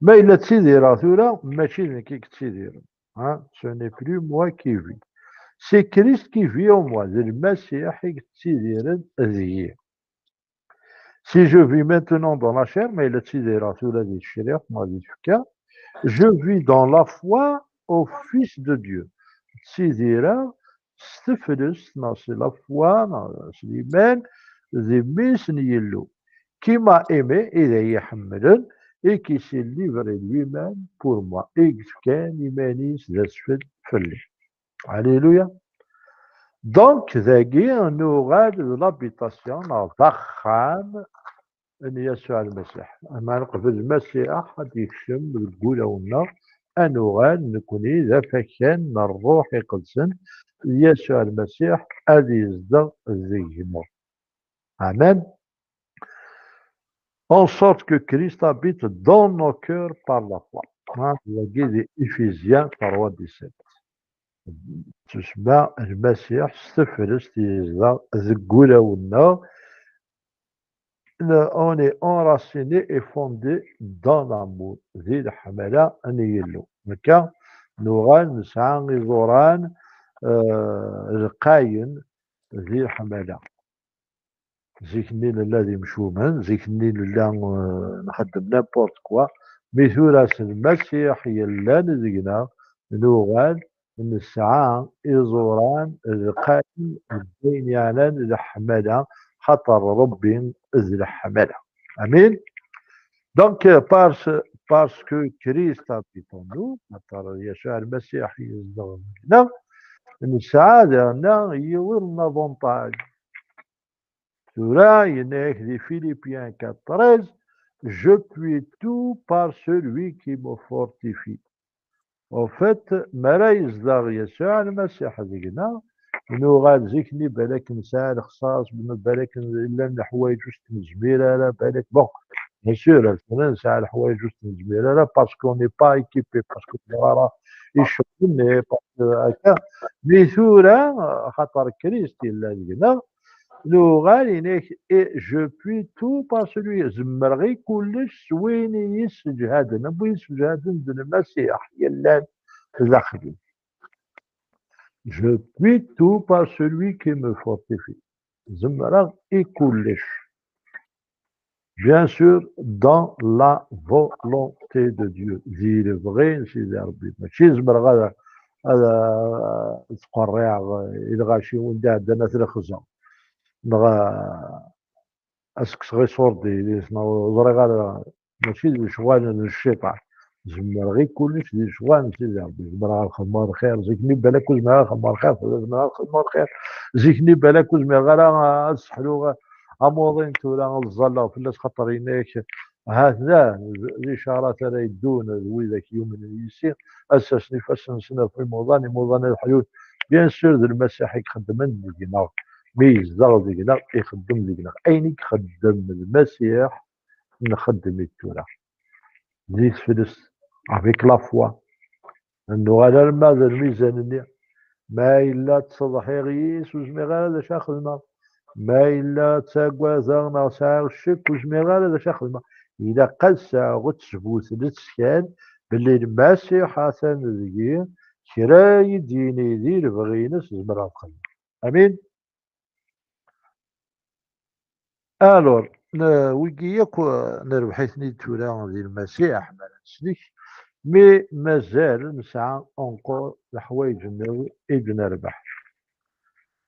Ma yella ttidireɣ tura, mačči d nekk i yettidiren. Hein? Ce n'est plus moi qui vis. C'est Christ qui vit en moi. D Lmasiḥ i yettidiren deg-i. Si je vis maintenant dans la chair, ma yella ttidireɣ tura di tecrirt, ma di tfekka, je vis dans la foi au Fils de Dieu. Ttidireɣ s teflest, neɣ s la foi, neɣ s liman, di Mmi-s n Yillu. Qui m'a aimé, i d iyi-ḥemmlen, et qui s'est livré lui-même pour moi. I yefkan iman-is d asfel fell-i. Alléluia. Donc, dagi, nuɣal d l'habitation, neɣ d axxam n Yasuɛ Lmasiḥ. Ameɛna qbel Lmasiḥ ad d-yekcem deg wulawen-nneɣ, ad nuɣal nekni d afakan n Ṛṛuḥ Iqedsen, d Yasuɛ Lmasiḥ ad yezdeɣ deg-neɣ. Amen. En sorte que Christ habite dans nos cœurs par la foi. Hein, wagi di Éphésiens trois dix-sept. Tusma Lmasiḥ s tefrest yezdeɣ deg wulawen-nneɣ. On est enraciné et fondé dans l'amour. Di leḥmala n Yillu. Akka, nuɣal nesɛa iẓuran, eh, lqayen di leḥmala. Zik-nni nella d imcumen, zik-nni nella, eh, nxeddem n'importe quoi. Mi tura s Lmasiḥ yellan deg-neɣ, nuɣal nesɛa iẓuran lqayen deg wayen yeɛnan leḥmala, xaṭer Ṛebbi d leḥmala. Amin. Donc, euh, parce, parce que Christ habite en nous, xaṭer Yasuɛ Lmasiḥ yezdeɣ deg-neɣ, nesɛa daɣen yiwen n avantage. Tura, yenna-yak di Philippiens quatre treize, je puis tout par celui qui me fortifie. En fait, mi ara yezdeɣ Yasuɛ Lmasiḥ deg-neɣ, nuɣal zik-nni balak nesɛa lexṣaṣ, balak llan leḥwayeǧ ur s-t-nezmir ara, balak, bon, bien sûr, ass-a nesɛa leḥwayeǧ ur s-t-nezmir ara, parce qu'on n'est pas équipé, parce que ur ara icebben, parce que akka. Mi tura, xaṭer Christ yella deg-neɣ, nuɣal yenna-yak, et je puis tout par celui, zemreɣ i kullec s win i yi-sseǧhaden, am win sseǧhaden d Lmasiḥ yellan daxel-i. Je puis tout par celui qui me fortifie. Zemreɣ i kullec. Bien sûr, dans la volonté de Dieu. Di lebɣi n Sidi Ṛebbi. Mačči zemreɣ ad, ad, ad ttqerriɛeɣ i lɣaci wanda ɛeddan at lexza. Neɣ ad s-kkseɣ iṣurdi, neɣ ur ẓriɣ ara, mačči d lecɣal n cciṭan. Zemreɣ i kullec di lecɣal n Sidi Ṛebbi. Zemreɣ ad xedmeɣ lxir. Zik-nni balak ur zmireɣ ad xedmeɣ lxir, tura zemreɣ ad xedmeɣ lxir. Zik-nni balak ur zmireɣ ara ad sseḥluɣ amuḍin, tura ad ẓẓalleɣ fell-as, xaṭer yenna-yak, ha-t-a d icarat ara yeddun d widak yumnen yis-i, ad sersen ifassen-nsen ɣef imuḍan, imuḍan ad ḥlun. Bien sûr, d Lmasiḥ i ixeddmen deg-neɣ. Mi yezdeɣ deg-neɣ, ixeddem deg-neɣ. Ayen i ixeddem Lmasiḥ, nxeddem-it tura. Di teflest, avec la foi. Ad nuɣal arma d lmizan-nni. Ma yella ttṣeḍḥiɣ yis, ur zmireɣ ara d acu ara xedmeɣ. Ma yella ttagadeɣ neɣ sɛiɣ ccek, ur zmireɣ ara d acu ara xedmeɣ. Ilaq ad sɛuɣ ttbut, lettkal belli Lmasiḥ atan deg-i, kra i d-yini di lebɣi-ines zemreɣ ad xedmeɣ. Amin. Alors, n-, wigi yakk, eh, nerbeḥ-iten-id tura di Lmasiḥ, mi ara neslek, mais mazal nesɛa encore leḥwayeǧ nniḍen i d-nerbeḥ.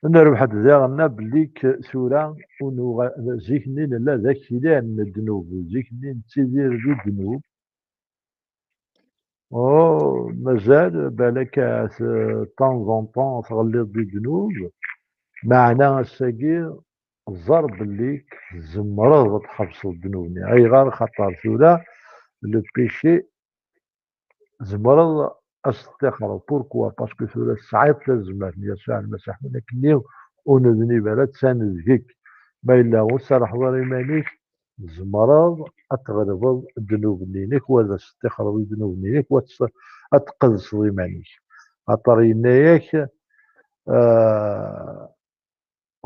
Nerbeḥ-d diɣen belli k-, tura ur nuɣal, zik-nni nella d aklan n ddnub, zik-nni nettidir di ddnub. Oh, mazal, balak ahat, eh, de temps en temps tɣelliḍ di ddnub. Meɛna ass-agi, ẓer belli tzemreḍ ad tḥebseḍ ddnub-nni. Ayɣer? Xaṭer tura, le péché, tzemreḍ ad s-teṭṭixreḍ. Pourquoi? Parce que tura tesɛiḍ tazmert n Yasuɛ Lmasiḥ, win akken-nni ur nednib ara, attan deg-k. Ma yella ur tserrḥeḍ ara iman-ik, tzemreḍ ad tɣelbeḍ ddnub-nni-inek, wa ad as-teṭṭixreḍ i ddnub-nni-inek, wa ad tes-, ad tqedseḍ iman-ik. Axaṭer yenna-yak, euh,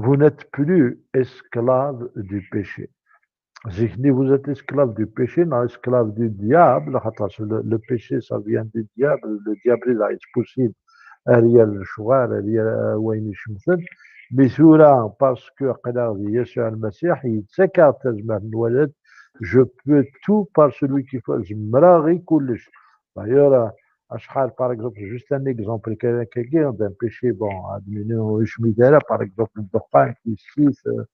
vous n'êtes plus esclave du péché. Zik-nni, vous êtes esclave du péché, neɣ esclave du diable, xaṭer le, le péché, ça vient du diable, le diable, il a expulsé ar yal lecɣal, ar yal, euh, wayen icemten. Mi tura, parce que aql-aɣ di Yasuɛ Lmasiḥ, yettak-aɣ-d tazmert n wadad, je peux tout par celui qui fait, zemreɣ i kullec. D'ailleurs, euh, acḥal, par exemple, juste un exemple, kan akkagi, d'un péché, bon, admettons, ur yecmit ara, par exemple, ddexxan, tissit, euh,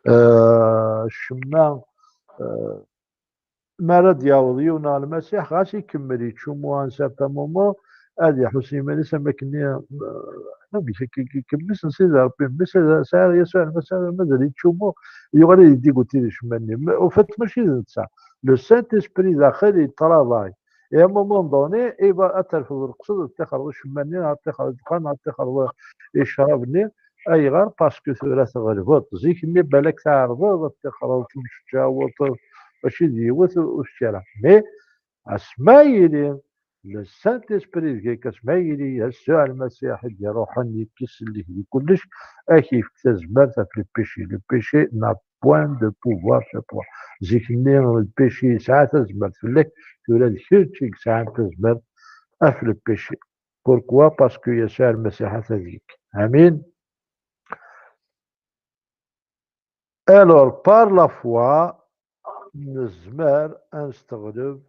euh, ccemma, euh, mi ara d-yaweḍ yiwen ɣer Lmasiḥ, ɣas ikemmel yettcummu à un certain moment, ad iḥuss iman-is am wakken-nni, euh, amek akka, ikemmel s Sidi Ṛebbi, mmi-s sɛiɣ Yasuɛ Lmasiḥ, mazal yettcummu, yuɣal ad yeddigguti di ccemma-nni. Mais, au fait, mačči d netta. Le Saint-Esprit daxel yettṛabay. Et à un moment donné, iba ad terfeḍ leqsed, ad tixreḍ icemma-nni, ad tixreḍ ddexxan, ad tixreḍ icrab-nni. Ayɣer? Parce que tura tɣelbeḍ. Zik-nni balak tɛerḍeḍ ad tixreḍ, tmecčaweḍ, mačči d yiwet ur tečči ara. Mais asma yili le Saint-Esprit deg-k, asma yili Yasuɛ Lmasiḥ i d-iruḥen yekkes-d di kullec, ad k-yefk tazmert ɣef le péché. Le péché n'a point de pouvoir sur toi. Zik-nni le péché yesɛa tazmert fell-ak, tura d kečč i yesɛan tazmert ɣef le péché. Pourquoi? Parce que Yasuɛ Lmasiḥ ata deg-k. Amin. Alors, par la foi, nezmer ad nesteɣleb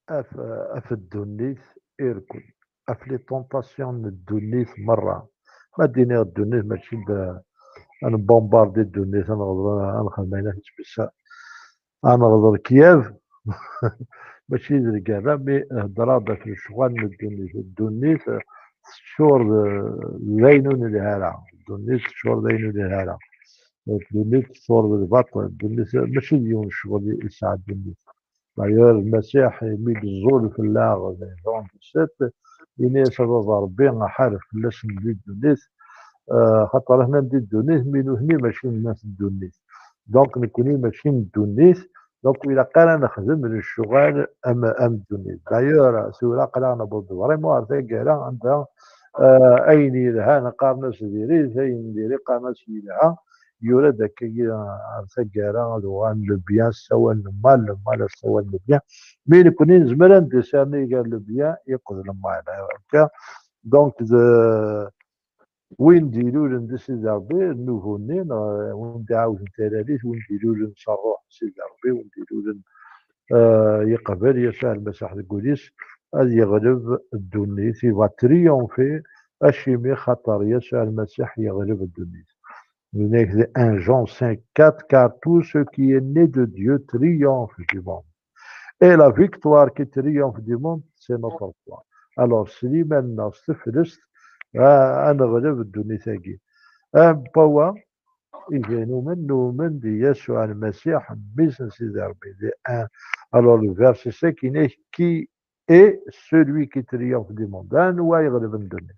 af, af ddunit irkul, af les tentations n ddunit merra. Ma d-iniɣ ddunit, mačči d, ad nbombardi ddunit, ad nɣeḍ, ad nxedm ayen ad nettbessa, ad nɣeḍ lekyab, mačči d lgerra, mi heddreɣ-d ɣef lecɣal n ddunit. Ddunit teččur d, d ayen ur nelhi ara. Ddunit teččur d ayen ur nelhi ara. Ddunit teččur d lbaṭel. Ddunit mačči d yiwen ccɣel i, i tesɛa ddunit. D'ailleurs, Lmasiḥ, mi yeẓẓul fell-aɣ di Jean dix-sept, ini-as a Baba Ṛebbi, aḥareb fell-asen di ddunit, eh, xaṭer aḥna di ddunit, mi nutni mačči n at ddunit. Donc, nekni mačči n ddunit, donc, ur ilaq ara nexdem lecɣal am, am ddunit. D'ailleurs, tura aql-aɣ newweḍ-d vraiment ar taggara anda, eh, ayen yelhan qqaren-as diri-t, ayen diri qqaren-as yelha, yura-d akkagi ar taggara ad uɣalen le bien ssawalen le mal, le mal ad ssawalen le bien. Mi nekni nezmer ad ndiscerni gar le bien akked le mal. Donc, de, win d-ilulen d Sidi Ṛebbi, nnugu-nni, neɣ win d-iɛawden talalit, win d-ilulen s ṛṛuḥ n Sidi Ṛebbi, win d-ilulen, eh, yeqbel Yasuɛ Lmasiḥ deg wul-is, ad yeɣleb ddunit, il va triompher, acimi? Xaṭer Yasuɛ Lmasiḥ yeɣleb ddunit. Yenna-k di un Jean cinq quatre, car tout ce qui est né de Dieu triomphe du monde. Et la victoire qui triomphe du monde, c'est notre foi. Alors, s liman-nneɣ, s teflest, a, ad neɣleb ddunit-agi. Am Pawa, iga numen, numen di Yasuɛ Lmasiḥ, mmi-s n Sidi Ṛebbi. Di un, alors, le verset cinq, il est qui est celui qui triomphe du monde. Anwa iɣelben ddunit?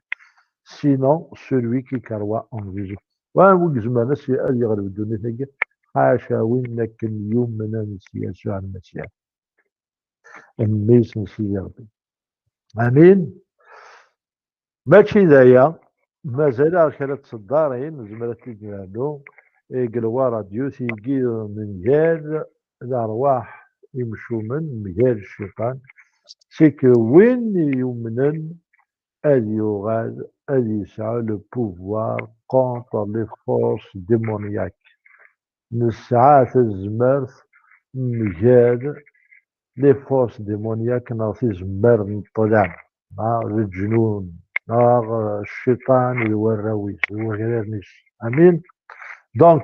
Sinon, celui qui croit en Jésus. Wa wi izemren ad s-, ad yeɣleb ddunit-agi? Ḥaca win akken yumnen s Yasuɛ Lmasiḥ, mmi-s n Sidi Ṛebbi. Amin. Mačči d aya, mazal-aɣ kra n tseddarin, nezmer ad t-id-nernu, deg lwara d yiwet yigi mgal lerwaḥ imcumen, mgal cciṭan, c'est que win yumnen ad yuɣal ad yesɛu le pouvoir contre les forces démoniaques. Nesɛa tazmert mgal les forces démoniaques neɣ tizemmar n ṭṭlam, neɣ leǧnun, neɣ cciṭan d warraw-is, d wakraren-is. Amin. Donc,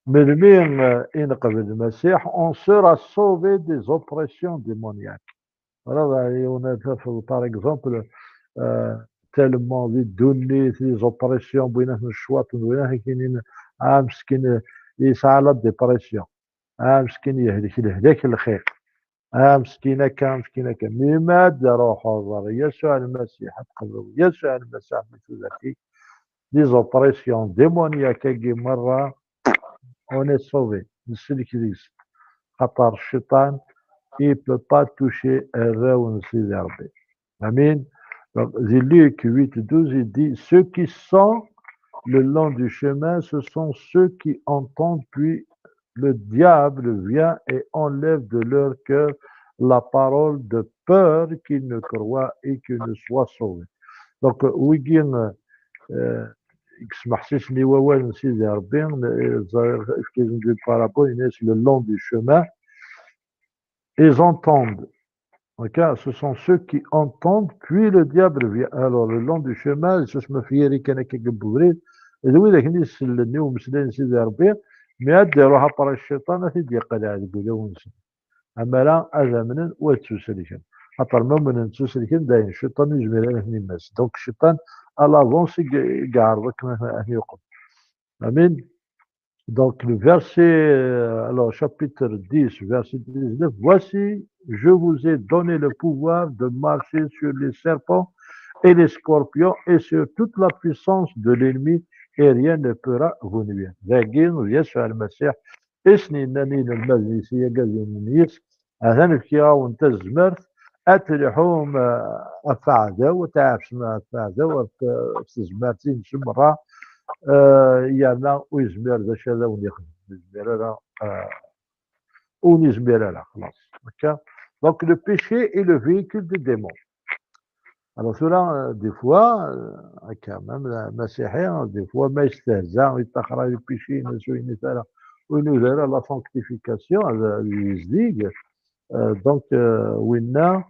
melmi, euh, i neqbel Lmasiḥ, on sera sauvé des oppressions démoniaques. Rada, on a fait, par exemple, euh, tellement di ddunit, les oppressions, bwinat n ccwaṭ, bwinat akinin, ah, meskin, yesɛa la dépression. Ah, meskin, yehlek lehlak lxiq. Ah, meskin akka, meskin akka. Mi ma ad d-ruḥeḍ ɣer Yasuɛ Lmasiḥ, ad tqebleḍ Yasuɛ Lmasiḥ di tudert-ik, les oppressions démoniaques-agi merra, on est sauvé, nsellek deg-s. Xaṭer cciṭan, il peut pas toucher arraw n Sidi Ṛebbi. Amin. Donc, di Luc huit douze, il dit, ceux qui sont le long du chemin, ce sont ceux qui entendent, puis le diable vient et enlève de leur cœur la parole de peur qu'ils ne croient et qu'ils ne soient sauvés. Donc, wigi, euh, euh, i yesmeḥsisen i wawal n Sidi Ṛebbi, euh, efk-iten-id parabole, yenna-yas le long du chemin, ils entendent. Ok, ce sont ceux qui entendent, puis le diable vient. Alors, le long du chemin, s usmefyari kan akka deg ubrid, d widak i isellen i umeslay n Sidi Ṛebbi, mi ad d-iruḥ après cciṭan, ad t-id-iqleɛ deg ulawen-nsen. Amara ad amnen u ad ttuselken. Xaṭer ma umnen ttuselken, dayen cciṭan ur yezmir ara ad ten-immes. Donc cciṭan, à l'avance, i i yeɛreḍ akken ad, ad ten-yuqem. Amin. Donc, le verset, euh, alors, chapitre dix, verset dix-neuf, voici, je vous ai donné le pouvoir de marcher sur les serpents et les scorpions et sur toute la puissance de l'ennemi, et rien ne pourra vous nuire. Dagi, Yasuɛ Lmasiḥ, i sen-yennan i yinelmaden-is, i yagaden-is, atan fkiɣ-awen tazmert ad telḥum, eh, ɣef aɛdaw, ad tɛefsem ɣef aɛdaw, ɣef, ɣef tezmert-ines merra, eh, yerna ur yezmir d acu ad awen-yexdem, ur yezmir ara, eh, ur yezmir ara, xlaṣ. Akka. Donc, le péché est le véhicule des démons. Alors, tura, euh, des fois, euh, quand même, la Masiḥi, des fois, ma yestehza, yettaxer le péché, ur yennuda ara, ur yennuda ara la sanctification, ad, ad yezdig. Euh, donc, euh, winna,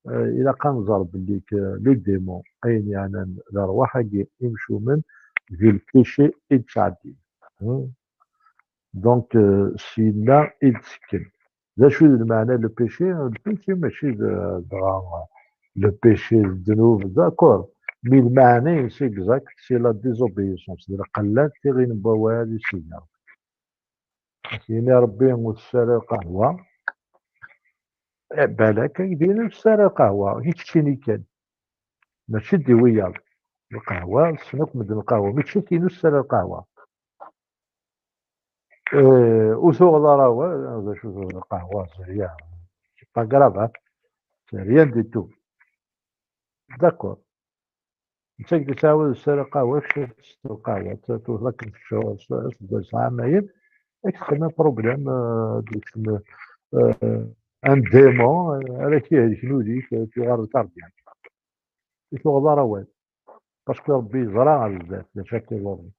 euh, ilaq ad nẓer belli que les démons, ayen yeɛnan lerwaḥ-agi imcumen, d le péché i d-ttɛeddin. Hmm. Donc, euh, syenna i d-tekken. D acu d lmeɛna le péché? Le péché mačči d, dɣa, le péché d ddnub, d'accord. Mais lmeɛna-ines exact, c'est la désobéissance, d lqella n tiɣin n wawal i s-yenna. Ad s-yini Rebbi ur tess ara lqahwa. Eh, balak, aydi ur tess ara lqahwa, i keččini kan. Mačči d wiyaḍ. Lqahwa, ssnen akk medden lqahwa, mačči d tin ur tess ara lqahwa. Eh, ur tuɣeḍ ara awal, d acu tuɣeḍ lqahwa, c'est rien. C'est pas grave, hein. C'est rien du tout. D'accord. Netta i d-yettɛawad s ara lqahwa, kečč ad tess lqahwa, ad tewteḍ akken teččuṛ, s, s, s ɛamayen, ad k-texdem problème, euh, d-, euh, un démon, euh, ara k-ihelken udi-k, euh, tu ɣer lkardyat. Ur tuɣeḍ ara awal. Parce que Rebbi yeẓra ɣer zdat, d acu akka iḍurren.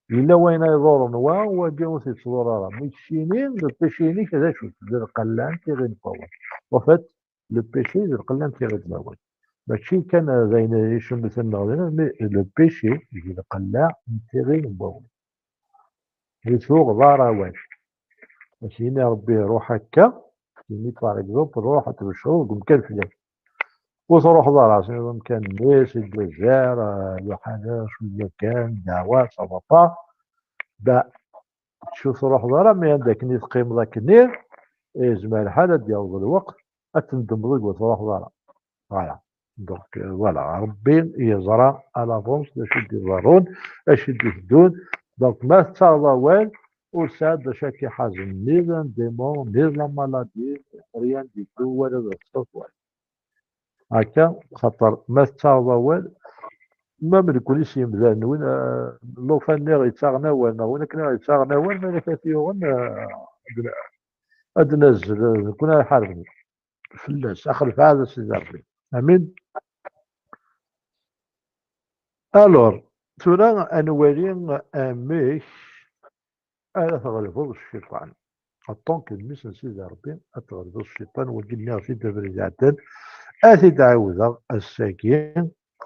Yella wayen ay iḍurren wa, wagi ur t-yettḍur ara. Mi keččini, le péché-inek d acu-t? D lqella n tiɣin n wawal. En fait, le péché, d lqella n tiɣin n wawal. Mačči kan d ayen icemten neɣ d, mais le péché, d lqella n tiɣin n wawal. Ur tuɣeḍ ara awal. Ad s-yini Rebbi, ruḥ akka, yini, par exemple, ruḥ ad tbecreḍ deg umkan flan. Ur truḥeḍ ara, s amkan-nni, si désert, euh, lḥaǧa, cwiya kan, ddeɛwa, ça va pas. Da, kečč ur truḥeḍ ara, mais anda akken i teqqimeḍ akkenni, yezmer lḥal ad d-yaweḍ lweqt, ad tendemḍ deg ur truḥeḍ ara. Voilà. Donc, euh, voilà, Rebbi yeẓra à l'avance d acu i d-iḍerrun, acu i d-iteddun. Donc, ma tettaɣeḍ awal, ur tesɛiḍ d acu ad k-iḥazen, ni d un démon, ni d la maladie, rien du tout, wala d ṣṣut, wala. Akka, xaṭer ma tettaɣeḍ awal, ma nekkni s yimdanen, win, euh, llufan-nni i ɣ-yettaɣen awal, neɣ win akken i ɣ-yettaɣen awal, ma yella t-yuɣen, euh, ad n-, ad nazzel, euh, nekkni ad ḥarben fell-as, axelf-aɣ a Sidi Ṛebbi. Amin. Alors, tura ad nwali amek ara tɣelbeḍ cciṭan. En tant que mmi-s n Sidi Ṛebbi, ad tɣelbeḍ cciṭan, wagi nniɣ-t-id abrid iɛeddan, ad t-id-ɛiwdeɣ ass-agi,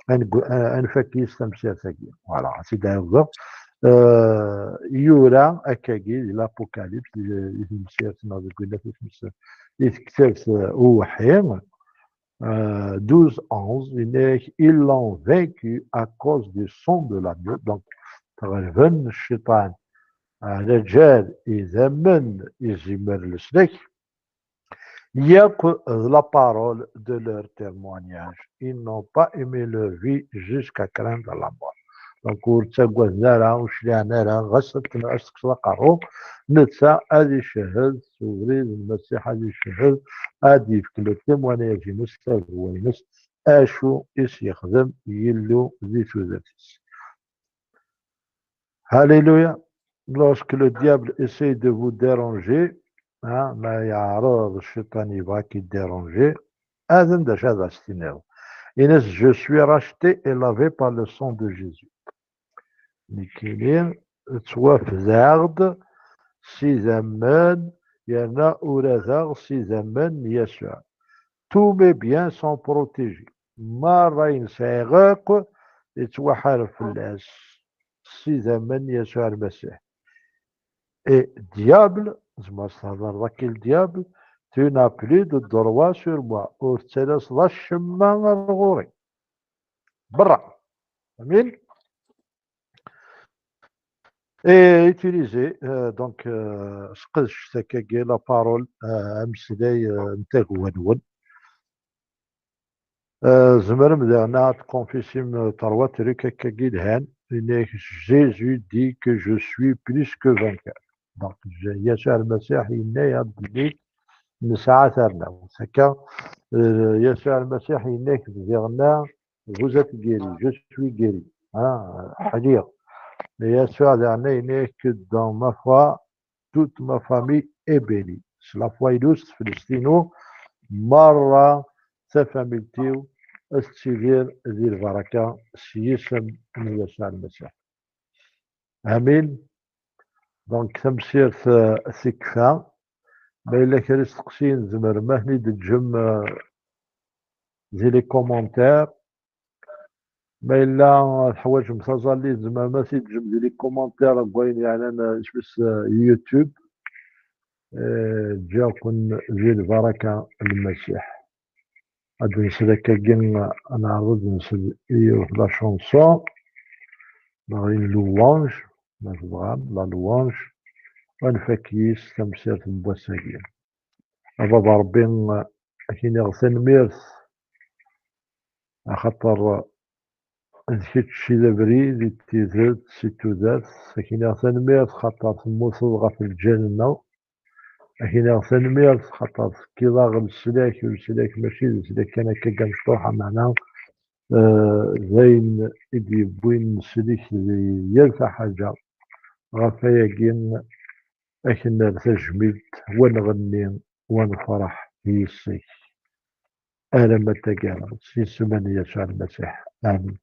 ad neg-, ad nfak yis tamsirt-agi. Voilà, ad t-id-ɛiwdeɣ. Euh, yura akkagi di l'Apocalypse, di, di temsirt neɣ deg winnat i tmes-, di tektabt, euh, uweḥḥi, euh, douze onze, yenna-yak, ils l'ont vaincu à cause du sang de l'agneau. Donc, ɣelben cciṭan ɛla lǧal, idammen, izimer n leslak, yakk d la parole de leur témoignage. Ils n'ont pas aimé leur vie jusqu'à craindre la mort. Donc, ur ttaggaden ara, ur cliɛen ara, ɣas ad ten-, ad s-tekkseḍ aqerru, netta ad icehhed s ubrid n Lmasiḥ, ad icehhed, ad d-yefk le témoignage-ines, tagwa-ines, acu i s-yexdem Yillu di tudert-is. Alléluia. Lorsque le diable essaye de vous déranger, hein, ma yeɛreḍ cciṭan yebɣa ad k-déranger, ad d acu ad as-tiniḍ. Ini-as, je suis racheté et lavé par le sang de Jésus. Nekkini ttwafdaɣ-d s idammen, yerna uradeɣ s idammen n Yasuɛ. Tous mes biens sont protégés. Merra ayen sɛiɣ akk yettwaḥareb fell-as s idammen n Yasuɛ Lmasiḥ. Et diable, tzemreḍ ad s-thedreḍ akka i ldiable, tu n'as plus de droit sur moi. Ur tettalaseḍ acemma ar ɣur-i. Berra. Amin? Et utilisez, euh, donc, euh, sqedcet akkagi la parole, euh, ameslay, euh, n tagwa-nwen. Euh, tzemrem daɣen ad tkonfisim, euh, trois trucs akkagi lhan. Yenna-yak, Jésus dit que je suis plus que vainqueur. Donc, Yasuɛ Lmasiḥ yenna-yaɣ belli nesɛa tarnawt. Akka, euh, Yasuɛ Lmasiḥ yenna-yak diɣen, vous êtes guéri, je suis guéri. Hein, ḥliɣ. Yasuɛ daɣen yenna-yak, dans ma foi, toute ma famille est bénie. S la foi-inu, s teflest-inu, merra tafamilt-iw ad tettidir di lbaraka s yisem n Yasuɛ Lmasiḥ. Amin. Donc, tamsirt, euh, tekfa. Ma yella kra isteqsiyen, tzemrem ad ten-id-teǧǧem, euh, di les commentaires. Ma yella teḥwaǧem taẓallit, tzemrem ad t-id-teǧǧem di les commentaires deg wayen yeɛnan, euh, isem-is, euh, YouTube. Euh, ǧǧiɣ-ken di lbaraka n Lmasiḥ. Ad nsel akkagi, ad neɛreḍ ad nsel yiwet la chanson, neɣ une louange, ma tebɣam, la louange, ad nfak yis tamsirt n wass-agi. A Baba Ṛebbi, ad k-iniɣ tanemmirt, axaṭer d kečč i d abrid, i d tidet, i d tudert. Ad k-iniɣ tanemmirt, xaṭer temmuteḍ ɣef lǧal-nneɣ. Ad k-iniɣ tanemmirt, xaṭer tefkiḍ-aɣ leslak, leslak mačči d leslak kan akka, kan mecṭuḥ, meɛna, eh, d ayen i d-yewwin leslak di yal taḥaǧa. Ɣef wayagi, ad k-nerr tajmilt, wa nɣenni, wa nefreḥ yis-k. Alamma d taggara, s yisem n Yasuɛ Lmasiḥ. Amin.